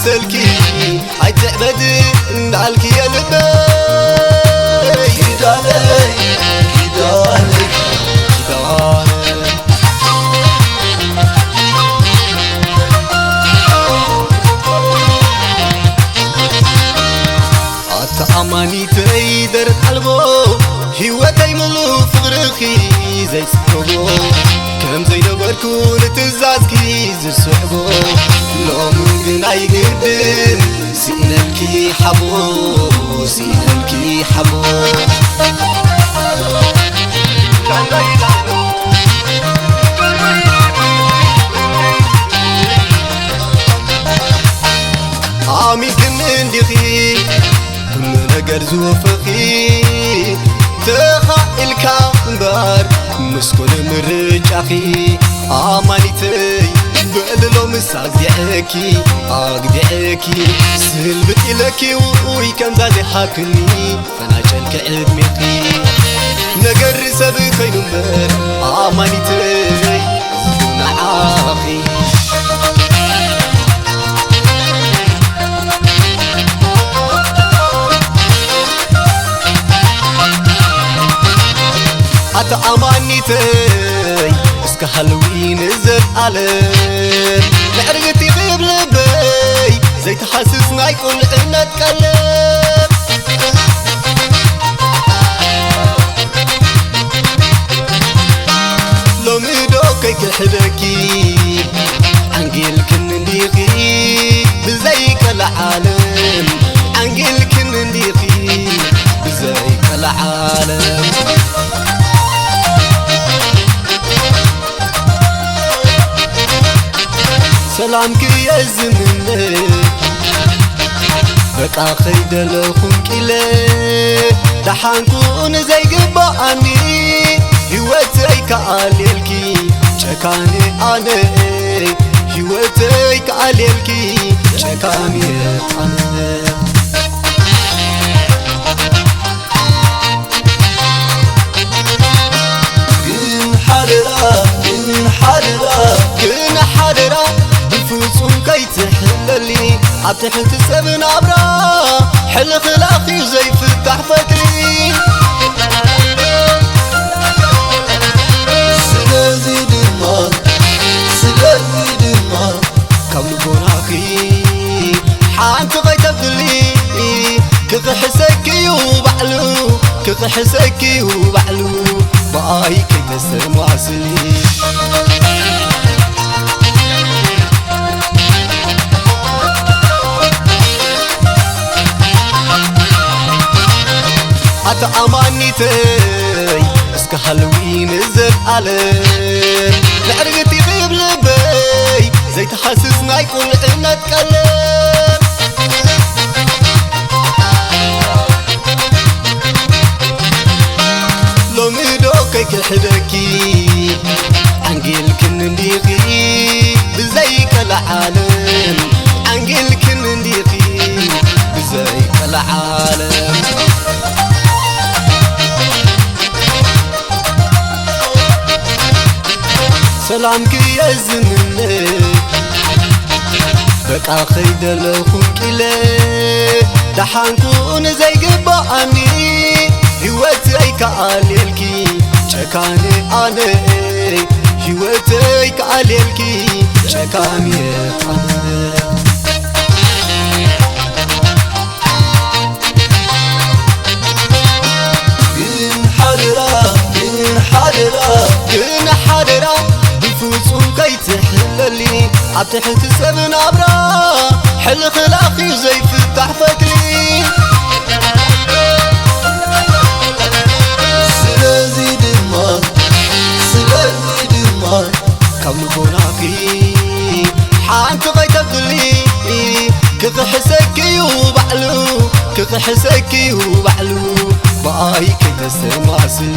ሰልኪ ኣይትዕበድ እንዳልኪ የልበይ ኪዳነይ ኪዳነይ ኪዳነይ ኣታ ኣማኒተይ ደረት ኣልቦ ህይወተይ ምሉእ ፍቕርኺ ዘይጽገቦ ከም ዘይነበርኩ ንትእዛዝኪ ዝስዕቦ ሎሚ ግን ኣይግድን ስኢነልኪ ሓቦ ስኢነልኪ ሓቦ ኣሚንክኒ እንዲኺ ኩሉ ነገር ዝወፈኺ ተኻኢልካ እምበር ምስ ኮነ ምርጫኺ ኣማኒተይ በሊ ሎምስ ኣግዲዐኪ ኣግዲዐኪ ስልብጥ ኢለኪ ውኡይ ከምዛ ዘይሃክኒ ፈናጨልኪ ዕድሜኺ ነገር ሰብ ኮይኑ እምበር ኣማኒተይ ንዓኺ ኣታ ኣማኒተይ እስከ ሃልዊ ንዘልኣለም ምዕርግቲ ክብ ልበይ ዘይትሃስስ ናይ ቁልዕነት ቀለም ሎሚ ዶ ከይክሕደኪ ዓንጊልክን እንዲኺ ብዘይ ቀልዓለም ዓንጊልክን እንዲኺ ብዘይ ቀልዓለም ሰላምኪ የዝምነ በቃ ኸይደለኹም ቂለ ደሓንኩ ንዘይግባኣኒ ህይወተይ ከኣልየልኪ ጨካኒ ኣነ ህይወተይ ከኣልየልኪ ጨካኒ ኣነ ግን ሓደራ ግን ሓደራ ግን ሓደራ ብፍጹም ከይትሕለሊ ኣብ ትሕቲ ሰብ ናብራ ሕልኽላኽ እዩ ዘይፍታሕ ፈትሪ ስለዚ ድማ ስለዚ ድማ ካብ ልቦናኺ ሓንቲ ከይተብሊ ክኽሕሰኪ እዩ ባዕሉ ክኽሕሰኪ እዩ ባዕሉ ብኣይ ከይተስተማስሊ ኣታ ኣማኒተይ እስከ ሃልዊ ንዘልኣለም ምዕርግቲ ክብ ልበይ ዘይትሃስስ ናይ ቁልዕነት ቀለም ሎሚ ዶ ከይክሕደኪ ዓንጊልክን እንዲኺ ብዘይ ቀልዓለም ዓንጊልክን እንዲኺ ብዘይ ቀልዓለም ሰላምኪ የዝምነ በቃ ኸይደለኹ ቂለ ደሓንኩ ንዘይግባኣኒ ህይወተይ ከኣልየልኪ ጨካኒ ኣነ ህይወተይ ከኣልየልኪ ጨካኒ ኣነ ግን ሓደራ ግን ሓደራ ግን ሓደራ ብፍጹም ከይትሕለሊ ኣብ ትሕቲ ሰብ ናብራ ሕልኽላኽ እዩ ዘይፍታሕ ፈትሊ ስለዚ ድማ ስለዚ ድማ ካብ ልቦናኺ ሓንቲ ኸይተብሊ ክኽሕሰኪ እዩ ባዕሉ ክኽሕሰኪ እዩ ባዕሉ ብኣይ ከይተስተማስሊ